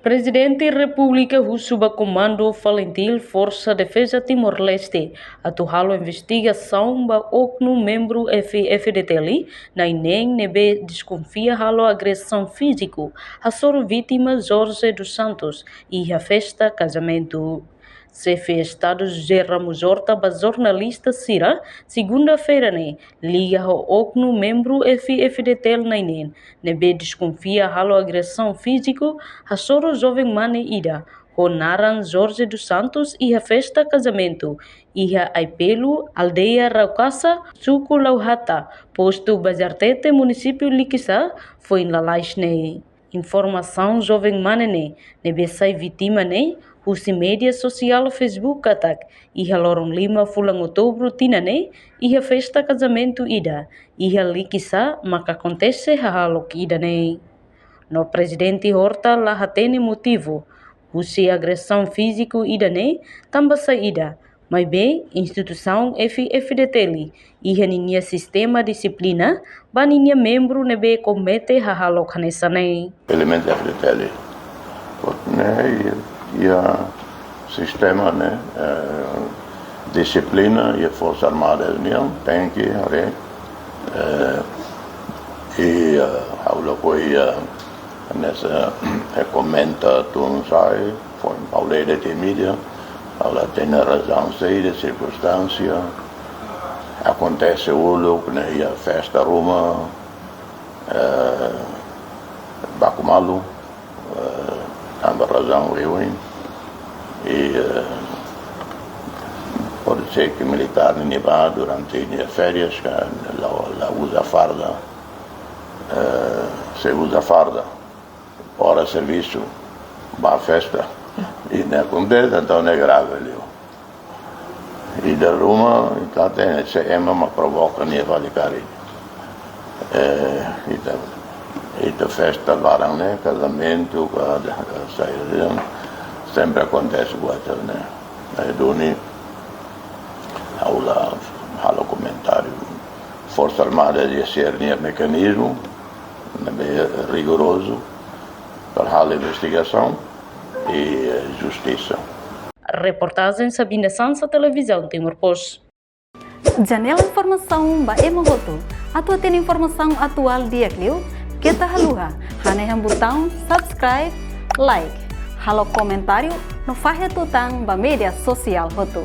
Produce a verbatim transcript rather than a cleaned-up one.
Prezidente Repúblika husu ba Komandu Falintil Forsa Defeza Timor-Leste atu halo investigasaun ba oknum membru F-FDTL na'in-neen ne'ebé deskonfia halo agresaun fíziku hasoru vítima Jorge dos Santos iha festa kazamentu. Xefe Estadu José Ramos Horta ba jornalista sira, segunda-feira ne'e, liga ho oknum membru F-FDTL na'in-neen ne'ebé deskonfia halo agresaun fíziku hasoru joven mane ida ho naran Jorge dos Santos iha festa kazamentu iha Aipelu, aldeia Raukasa, suku Lauhata, postu Bazartete, munisípiu Likisá, foin lalais ne'e. Informasaun joven mane ne'e, ne'ebé sai vítima ne'e, husi média sosiál Facebook katak, iha loron lima fulan Outubru tinan ne'e, iha festa kazamentu ida iha Likisá maka akontese hahalok ida-ne'e. No Prezidente Horta la hatene motivu husi agresaun fíziku ida-ne'e, tanba saida, maibé instituisaun F-FDTL iha ninia sistema dixiplina ba ninia membru ne'ebé komete hahalok hanesan ne'e. Elementu F-FDTL, ne'e, iha, iha sistema ne'e, eh, dixiplina iha Forsa Armada nian, tenke haree, eh, i, eh, ha'u lakohi, eh, hanesan, eh, komenta tun sa'e, foin ha'u lee de'it iha mídia, ha'u la hatene razaun saida, sirkunstánsia, akontese uluk ne'e iha festa ruma, eh, baku malu, eh, tanba razaun oioin. I, eh, pode ser ke militár ne'e bá durante nia férias, ka la, la uza farda, eh, sei uza farda, ora servisu, bá festa, i ne'e akontese, entaun ne'e grave liu. Ida ruma, ita hatene, se ema mak provoka nia fali karik. Eh, ita, ita festa laran ne'e, kazamentu, ka, ka saida, sempre akontese buat ne'e. Ne'e duni, ha'u la halo komentáriu. Forsa Armada iha sira-nia mekanizmu, ne'ebé rigorozu, para halo investigasaun i, eh, justisa. Reportajen Sabina Sansa, Televizaun Timor Post. Janela informasaun ba ema hotu. Atu hatene informasaun atuál di'ak liu, keta haluha hanehan butaun subscribe, like, halo komentáriu no fahe tutan ba média sosiál hotu.